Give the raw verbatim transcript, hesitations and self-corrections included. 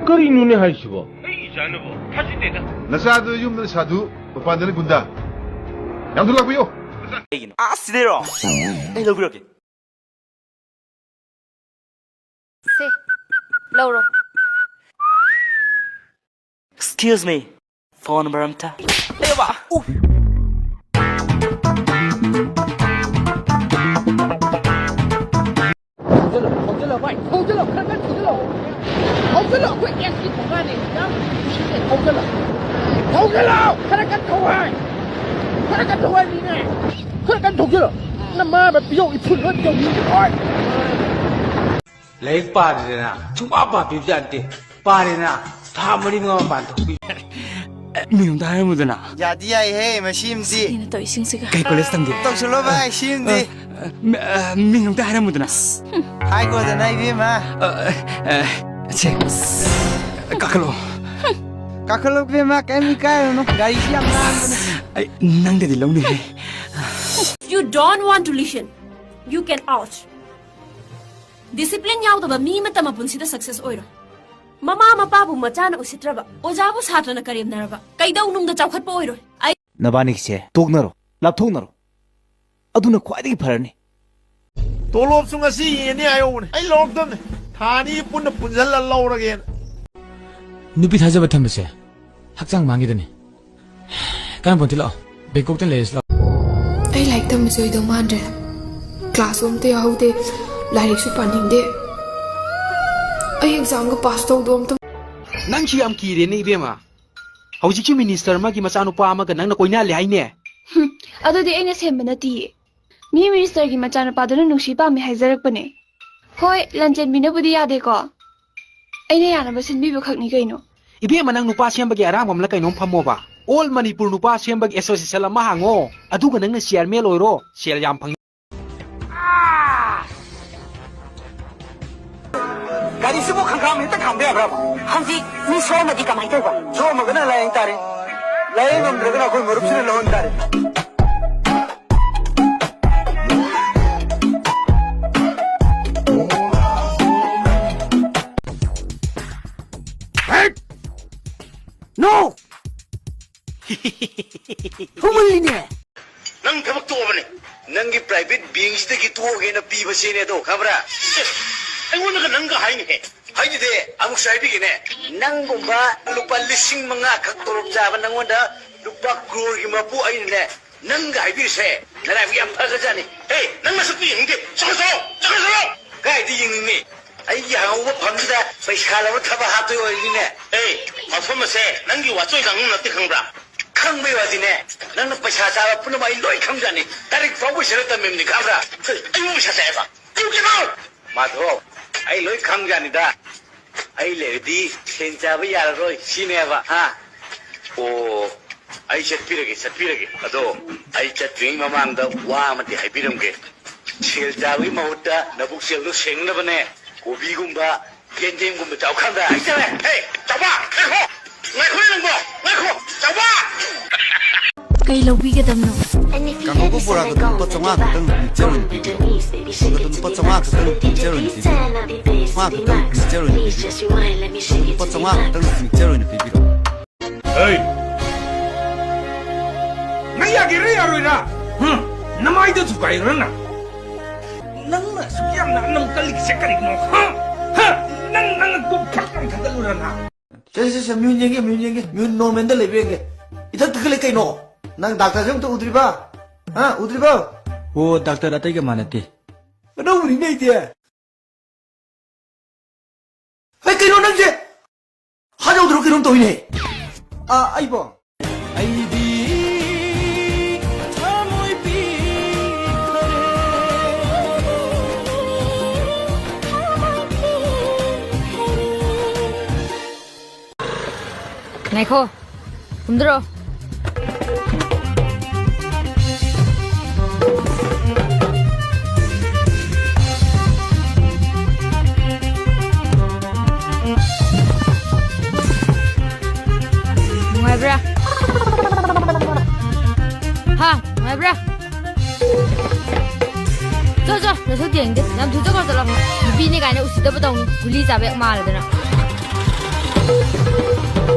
ꯀꯔꯤꯅꯣꯅꯦ ꯍꯥꯏꯁꯤꯕꯣ? ꯑꯩ ꯏꯆꯥꯅꯕꯨ ꯊꯥꯖꯗꯦꯗ꯫ ꯅꯆꯥꯗꯨ ꯌꯨꯝꯗ ꯁꯥꯗꯨ, ꯃꯄꯥꯟꯗꯅ ꯒꯨꯟꯗꯥ꯫ ꯌꯥꯝ ꯊꯨꯅ ꯂꯥꯛꯄꯤꯌꯨ꯫ ꯀꯩꯒꯤꯅꯣ? ꯑꯥ, ꯁꯤꯗꯩꯔꯣ? ꯑꯩ ꯂꯧꯕꯤꯔꯛꯀꯦ꯫ ꯁꯦ, ꯂꯧꯔꯣ꯫ Excuse me. Phone number ꯑꯝꯇ꯫ ꯑꯦ ꯕꯥ! ꯎ! ꯊꯧꯖꯤꯜꯂꯣ, ꯊꯧꯖꯤꯜꯂꯣ, ꯚꯥꯏ, ꯊꯧꯖꯤꯜꯂꯣ, ꯈꯔ ꯀꯟꯅ ꯊꯧꯖꯤꯜꯂꯣ꯫ ꯊꯧꯖꯤꯜꯂꯣ, ꯑꯩꯈꯣꯏ ꯑꯦꯁ ꯀꯤ ꯊꯣꯡꯒꯥꯟꯅꯦ, ꯌꯥꯝ ꯅꯨꯡꯁꯤꯠꯅꯦ, ꯊꯧꯖꯤꯜꯂꯣ꯫ ꯊꯧꯖꯤꯜꯂꯣ, ꯈꯔ ꯀꯟꯅ ꯊꯧ ꯍꯥꯏ꯫ ꯈꯔ ꯀꯟꯅ ꯊꯧ ꯍꯥꯏ ꯃꯤꯅꯦ꯫ ꯈꯔ ꯀꯟꯅ ꯊꯧꯖꯤꯜꯂꯣ꯫ ꯅꯃꯥ ꯄꯤꯌꯣ, ꯏꯐꯨꯜ ꯂꯣꯏ ꯄꯤꯌꯣ, ꯃꯤ ꯂꯣꯏ꯫ ꯂꯥꯏꯔꯤꯛ ꯄꯥꯗ꯭ꯔꯦꯗꯅ ꯁꯨꯡꯄꯥ ꯄꯥꯕꯤꯕꯖꯥꯠ ꯅꯠꯇꯦ꯫ ꯄꯥꯔꯦꯗꯅ ꯊꯥ ꯃꯔꯤ ꯃꯉꯥ ꯃꯄꯥꯟ ꯊꯣꯛꯄꯤ꯫ ꯃꯤꯡ ꯑꯝꯇ ꯍꯥꯏꯔꯝꯃꯨꯗꯅ꯫ ꯌꯥꯗꯤ ꯌꯥꯏꯍꯦ, ꯃꯁꯤꯃꯗꯤ꯫ ꯁꯤꯅ ꯇꯧꯏꯁꯤꯡꯁꯤꯒ꯫ ꯀꯩ ꯀꯣꯂꯦꯖ ꯇꯝꯒꯦ? ꯇꯧꯁꯜꯂꯣ ꯚꯥꯏ, ꯁꯤꯃꯗꯤ꯫ ꯑ, ꯃꯤ-, ꯑ, ꯃꯤꯡ ꯑꯝꯇ ꯍꯥꯏꯔꯝꯃꯨꯗꯅ꯫ ꯍꯥꯏꯒꯣꯗꯅ ꯏꯕꯦꯝꯃ꯫ ꯑ, ꯑ, ꯁꯦ꯫ ꯀꯥꯈꯠꯂꯣ꯫ ꯀꯥꯈꯠꯂꯣ ꯏꯕꯦꯝꯃ, ꯀꯩꯝ ꯏꯀꯥꯏꯔꯨꯅꯨ꯫ ꯒꯥꯔꯤꯁꯤ ꯌꯥꯝ ꯅꯥꯟꯕꯅꯦ꯫ ꯑꯩ ꯅꯪꯗꯗꯤ ꯂꯧꯅꯤꯍꯦ꯫ You don't want to listen. You can out. Discipline ꯌꯥꯎꯗꯕ ꯃꯤ ꯑꯃꯠꯇ ꯃꯄꯨꯟꯁꯤꯗ success ꯑꯣꯏꯔꯣꯏ꯫ ꯃꯃꯥ ꯃꯄꯥꯕꯨ ꯃꯆꯥꯅ ꯎꯁꯤꯠꯇ꯭ꯔꯕ, ꯑꯣꯖꯥꯕꯨ ꯁꯥꯇ꯭ꯔꯅ ꯀꯔꯦꯝꯅꯔꯕ, ꯀꯩꯗꯧꯅꯨꯡꯗ ꯆꯥꯎꯈꯠꯄ ꯑꯣꯏꯔꯣꯏ꯫ ꯑꯩ ꯅꯕꯥꯅꯤꯒꯤꯁꯦ ꯇꯣꯛꯅꯔꯣ, ꯂꯥꯞꯊꯣꯛꯅꯔꯣ꯫ ꯑꯗꯨꯅ ꯈ꯭ꯋꯥꯏꯗꯒꯤ ꯐꯔꯅꯤ꯫ ꯇꯣꯂꯣꯞꯁꯨ ꯉꯁꯤ ꯌꯦꯟꯅꯤ ꯍꯥꯏꯍꯧꯕꯅꯦ꯫ ꯑꯩ ꯂꯧꯔꯛꯇꯕꯅꯦ꯫ ꯊꯥ ꯑꯅꯤ ꯄꯨꯟꯅ ꯄꯨꯟꯁꯤꯜꯂ ꯂꯧꯔꯒꯦꯅ꯫ ꯅꯨꯄꯤ ꯊꯥꯖꯕ ꯊꯝꯕꯁꯦ ꯍꯛꯆꯥꯡ ꯃꯥꯡꯉꯤꯗꯅꯤ꯫ ꯀꯥꯟꯅꯄꯣꯟꯇꯦ, ꯂꯥꯛꯑꯣ, ꯕꯦꯡꯀꯣꯛꯇ ꯂꯩꯔꯁꯤ, ꯂꯥꯛꯑꯣ꯫ ꯑꯩ ꯂꯥꯏꯔꯤꯛ ꯇꯝꯕꯁꯦ ꯑꯣꯏꯗꯧ ꯃꯥꯟꯗ꯭ꯔꯦ꯫ ꯀ꯭ꯂꯥꯁꯁꯨ ꯑꯝꯇ ꯌꯥꯎꯍꯧꯗꯦ, ꯂꯥꯏꯔꯤꯛꯁꯨ ꯄꯥꯅꯤꯡꯗꯦ꯫ ꯑꯩ ꯑꯦꯛꯖꯥꯝꯒ ꯄꯥꯁ ꯇꯧꯗꯧ ꯑꯝꯇ ꯅꯪꯁꯨ ꯌꯥꯝ ꯀꯤꯔꯦꯅꯦ, ꯏꯕꯦꯝꯃ꯫ ꯍꯧꯖꯤꯛꯁꯨ ꯃꯤꯅꯤꯁꯇꯔ ꯑꯃꯒꯤ ꯃꯆꯥꯅꯨꯄꯥ ꯑꯃꯒ ꯅꯪꯅ ꯀꯣꯏꯅꯍꯜꯂꯦ ꯍꯥꯏꯅꯦ? ꯍꯨꯝ, ꯑꯗꯨꯗꯤ ꯑꯩꯅ ꯁꯦꯝꯕ ꯅꯠꯇꯤꯌꯦ꯫ ꯃꯤ ꯃꯤꯅꯤꯁꯇꯔꯒꯤ ꯃꯆꯥꯅꯨꯄꯥꯗꯨꯅ ꯅꯨꯡꯁꯤ ꯄꯥꯝꯃꯤ ꯍꯥꯏꯖꯔꯛꯄꯅꯦ꯫ ꯍꯣꯏ, ꯂꯟꯆꯦꯟꯕꯤꯅꯕꯨꯗꯤ ꯌꯥꯗꯦꯀꯣ꯫ ꯑꯩꯅ ꯌꯥꯅꯕ ꯁꯤꯟꯕꯤꯕ ꯈꯛꯅꯤ ꯀꯩꯅꯣ꯫ ꯏꯕꯦꯝꯃ, ꯅꯪ ꯅꯨꯄꯥ ꯁꯦꯝꯕꯒꯤ ꯑꯔꯥꯡꯕꯝꯂ ꯀꯩꯅꯣꯝ ꯐꯝꯃꯣꯕ꯫ All Manipur ꯅꯨꯄꯥ ꯁꯦꯝꯕꯒꯤ association ꯑꯃ ꯍꯥꯡꯉꯣ꯫ ꯑꯗꯨꯒ ꯅꯪꯅ chairman ꯑꯣꯏꯔꯣ꯫ ꯁꯦꯜ ꯌꯥꯝ ꯐꯪ- ꯒꯥꯔꯤꯁꯤꯕꯨ ꯈꯪꯒꯥꯝ ꯍꯦꯛꯇ ꯈꯥꯝꯕ ꯌꯥꯕ꯭ꯔꯕ? ꯍꯧꯖꯤꯛ ꯃꯤ ꯁꯣꯛꯑꯝꯃꯗꯤ ꯀꯃꯥꯏꯅ ꯇꯧꯕ? ꯁꯣꯛꯑꯝꯃꯒꯅ ꯂꯥꯌꯦꯡ ꯇꯥꯔꯦ꯫ ꯂꯥꯌꯦꯡ ꯉꯝꯗ꯭ꯔꯒꯅ ꯑꯩꯈꯣꯏ ꯃꯔꯨꯞꯁꯤꯅ ꯂꯧꯍꯟ ꯇꯥꯔꯦ꯫ ꯅꯣ! ꯍꯧꯃꯜꯂꯤꯅꯦ! ꯅꯪ ꯊꯕꯛ ꯇꯣꯛꯑꯕꯅꯦ꯫ ꯅꯪꯒꯤ private bankꯁꯤꯗꯒꯤ ꯇꯣꯛꯑꯒꯦꯅ ꯄꯤꯕ ꯆꯦꯅꯦ ꯑꯗꯣ, ꯈꯪꯕ꯭ꯔꯥ? ꯑꯦ, ꯑꯩꯉꯣꯟꯗꯒ ꯅꯪꯒ ꯍꯥꯏꯅꯦꯍꯦ꯫ ꯍꯥꯏꯗꯨꯗꯤ, ꯑꯃꯨꯛꯁꯨ ꯍꯥꯏꯕꯤꯒꯦꯅꯦ꯫ ꯅꯪꯒꯨꯝꯕ ꯂꯨꯄꯥ ꯂꯤꯁꯤꯡ ꯃꯉꯥ ꯈꯛ ꯇꯣꯂꯣꯞ ꯆꯥꯕ ꯅꯪꯉꯣꯟꯗ ꯂꯨꯄꯥ ꯀ꯭ꯔꯣꯔꯒꯤ ꯃꯄꯨ ꯑꯩꯅꯅꯦ, ꯅꯪꯒ ꯍꯥꯏꯕꯤꯔꯤꯁꯦ ꯅꯔꯥꯏꯕꯛ ꯌꯥꯝ ꯐꯈ꯭ꯔꯖꯥꯠꯅꯤ꯫ ꯑꯦ, ꯅꯪ ꯅꯁꯛꯇꯤ ꯌꯦꯡꯅꯤꯡꯗꯦ꯫ ꯆꯠꯈ꯭ꯔꯣ, ꯆꯠꯈ꯭ꯔꯣ, ꯆꯠꯈ꯭ꯔꯣ! ꯀꯥꯏꯗ ꯌꯦꯡꯅꯤꯡꯅꯤ? ꯑꯩꯒꯤ ꯍꯥꯡꯍꯧꯕ ꯐꯝꯁꯤꯗ ꯄꯩꯁꯥ ꯂꯧꯕ ꯊꯕꯛ ꯍꯥꯞꯇꯣꯏ ꯑꯣꯏꯔꯗꯤꯅꯦ꯫ ꯑꯦ, ꯃꯐꯝ ꯑꯁꯦ ꯅꯪꯒꯤ ꯋꯥꯆꯣꯏ ꯉꯥꯡꯐꯝ ꯅꯠꯇꯦ ꯈꯪꯕ꯭ꯔꯥ? ꯈꯪꯕꯩ ꯋꯥꯗꯤꯅꯦ, ꯅꯪꯅ ꯄꯩꯁꯥ ꯆꯥꯕ ꯄꯨꯝꯅꯃꯛ ꯑꯩ ꯂꯣꯏ ꯈꯪꯖꯥꯠꯅꯤ꯫ ꯇꯥꯔꯤꯛ ꯐꯥꯎꯕ ꯏꯁꯜꯂ ꯊꯝꯃꯤꯕꯅꯤ, ꯈꯪꯕ꯭ꯔꯥ? ꯑꯩꯕꯨ ꯄꯩꯁꯥ ꯆꯥꯏꯑꯕ? ꯑꯩꯕꯨ ꯀꯩꯅꯣ? ꯃꯥꯙꯕ, ꯑꯩ ꯂꯣꯏ ꯈꯪꯖꯥꯠꯅꯤꯗ꯫ ꯑꯩ ꯂꯩꯔꯗꯤ ꯁꯦꯟ ꯆꯥꯕ ꯌꯥꯔꯔꯣꯏ ꯁꯤꯅꯦꯕ, ꯍꯥ? ꯑꯣ, ꯑꯩ ꯆꯠꯄꯤꯔꯒꯦ, ꯆꯠꯄꯤꯔꯒꯦ꯫ ꯑꯗꯣ ꯑꯩ ꯆꯠꯇ꯭ꯔꯤꯉꯩ ꯃꯃꯥꯡꯗ ꯋꯥ ꯑꯃꯗꯤ ꯍꯥꯏꯕꯤꯔꯝꯒꯦ꯫ ꯁꯦꯜ ꯆꯥꯕꯒꯤ ꯃꯍꯨꯠꯇ ꯅꯕꯨꯛ ꯆꯦꯜꯗꯣ ꯁꯦꯡꯅꯕꯅꯦ, ꯀꯣꯕꯤꯒꯨꯝꯕ, ꯌꯦꯟꯗꯦꯝꯒꯨꯝꯕ ꯆꯥꯎ ꯈꯪꯕ꯭ꯔꯥ? ꯍꯩꯇꯔꯦ! ꯍꯦ, ꯆꯥꯎꯕ! ꯉꯥꯏꯈꯣ! ꯉꯥꯏꯈꯣ ꯅꯪꯕꯣ! ꯉꯥꯏꯈꯣ! ꯆꯥꯎꯕ! ꯀꯩ ꯂꯧꯕꯤꯒꯗꯕꯅꯣ? ꯀꯥꯡꯍꯧꯒ ꯕꯣꯔꯥꯒꯗꯣ ꯂꯨꯄꯥ ꯆꯥꯝꯃꯉꯥ ꯈꯛꯇꯪ ꯃꯤꯛꯆꯔ ꯑꯣꯏꯅ ꯄꯤꯕꯤꯔꯣ꯫ ꯑꯗꯨꯒꯗꯣ ꯂꯨꯄꯥ ꯆꯥꯝꯃꯉꯥ ꯈꯛꯇꯪ ꯃꯤꯛꯆꯔ ꯑꯣꯏꯅ ꯄꯤꯕꯤꯔꯣ꯫ ꯆꯥꯝꯃꯉꯥ ꯈꯛꯇꯪ ꯃꯤꯛꯆꯔ ꯑꯣꯏꯅ ꯄꯤꯕꯤꯔꯣ꯫ ꯑꯗꯨꯒ ꯂꯨꯄꯥ ꯆꯥꯝꯃꯉꯥ ꯈꯛꯇꯪ ꯃꯤꯛꯆꯔ ꯑꯣꯏꯅ ꯄꯤꯕꯤꯔꯣ꯫ ꯍꯩ! ꯅꯪ ꯌꯥꯒꯦꯔꯥ ꯌꯥꯔꯣꯏꯔꯥ? ꯍꯨꯝ! ꯅꯃꯥꯏꯗꯣ ꯊꯨꯒꯥꯏꯔꯣꯔꯥ ꯅꯪ? ꯅꯪꯅ ꯑꯁꯨꯛ ꯌꯥꯝꯅ ꯑꯅꯝ ꯀꯜꯂꯤꯁꯦ ꯀꯔꯤꯒꯤꯅꯣ? ꯍꯥ? ꯍꯥ? ꯅꯪ, ꯅꯪ ꯅꯀꯣꯛ ꯐꯠ ꯂꯥꯎ ꯊꯥꯗꯠꯂꯨꯔꯥ ꯅꯪ? ꯁꯦ, ꯁꯦ, ꯁꯦ, ꯃꯤꯍꯨꯟ ꯌꯦꯡꯒꯦ, ꯃꯤꯍꯨꯟ ꯌꯦꯡꯒꯦ, ꯃꯤꯍꯨꯟ ꯅꯣꯔꯃꯦꯜꯗ ꯂꯩꯕ꯭ꯔꯥ ꯌꯦꯡꯒꯦ꯫ ꯏꯊꯛꯇ ꯈꯜꯂꯦ ꯀꯩꯅꯣ? ꯅꯪ ꯗꯥꯛꯇꯔꯁꯦ ꯑꯝꯇ ꯎꯗ꯭ꯔꯤꯕ? ꯍꯥ? ꯎꯗ꯭ꯔꯤꯕ? ꯑꯣ, ꯗꯥꯛꯇꯔ ꯑꯇꯩꯒ ꯃꯥꯟꯅꯗꯦ꯫ ꯑꯅꯧꯕꯅꯤꯅꯦ ꯑꯩꯗꯤ꯫ ꯍꯩ, ꯀꯩꯅꯣ ꯅꯪꯁꯦ? ꯍꯥꯠꯍꯧꯗ꯭ꯔꯣ ꯀꯩꯅꯣꯝ ꯇꯧꯏꯅꯦ꯫ ꯑꯥ, ꯑꯩꯕꯣ? ꯑꯩꯗꯤ ꯊꯃꯣꯏ ꯄꯤꯈꯔꯦ꯫ ꯉꯥꯏꯈꯣ, ꯀꯨꯝꯗꯔꯣ꯫ ꯅꯨꯡꯉꯥꯏꯕ꯭ꯔꯥ? ꯍꯥ, ꯅꯨꯡꯉꯥꯏꯕ꯭ꯔꯥ? ꯆꯣ, ꯆꯣ, ꯅꯁꯛ ꯌꯦꯡꯗꯦ꯫ ꯌꯥꯝ ꯊꯨ ꯆꯠꯈ꯭ꯔꯣ, ꯆꯠꯂꯣ꯫ ꯅꯨꯄꯤꯅꯦ ꯀꯥꯏꯅ ꯎꯁꯤꯠꯇꯕ ꯇꯧꯅꯨ꯫ ꯒꯨꯂꯤ ꯆꯥꯕ ꯍꯦꯛ ꯃꯥꯜꯂꯗꯅ꯫